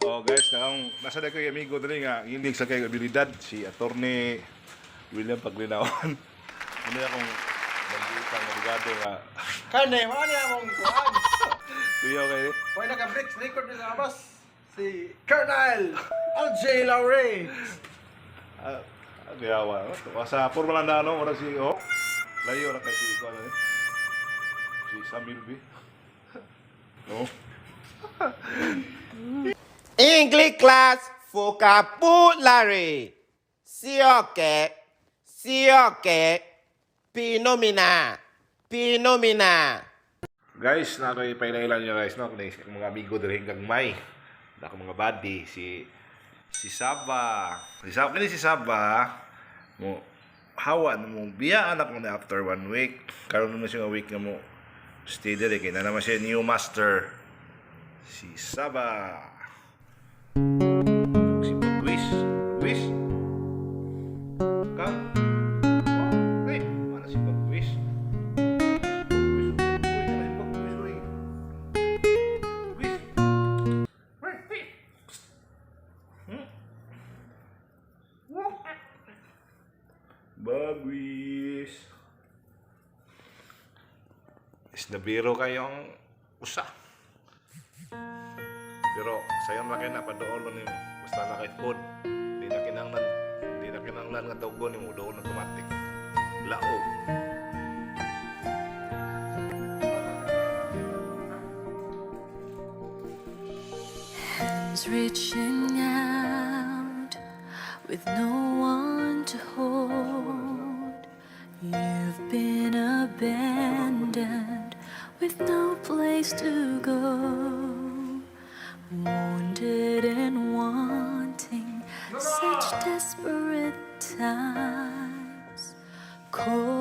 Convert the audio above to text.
Oh guys, nakang nasa na ko'y amigo dali nga hilig sa kay abilidad, si Attorney William Paglinawan. Ano akong nanditang abogado nga Kane, wala niya mong kuhan. Kuya kay Wala naka breaks record ni sa labas. Si Colonel LJ Laure. Ah, kuyawa. Sa formal lang na ano, wala si oh. Layo ra kay si ko ano ni. Si Samuel B. No. English class vocabulary. Sioke, sioke, phenomena, phenomena. Guys, na ko'y pailailan niyo guys, no? Kung mga amigo diri gagmay. Na akong mga buddy si si Saba. Si Saba kini si Saba mo hawa na mo biya anak mo na after one week. Karon naman siya nga week nga mo stay diri kay na naman siya new master si Saba. Si Pagwis. Pagwis. Kang. Oh, hey, mana si Pagwis? Pagwis. Uy, mana si Pagwis, uy. Pagwis. Uy, uy. Bagwis. Isnabiro kayong usa. Pero sayon ra kay na padool nimo. Basta na kay food. Di na kinahanglan nga tawgon nimo, dool automatic. Laog. Hands reaching out with no one to hold. You've been abandoned with no place to go. Wounded and wanting, such desperate times. Call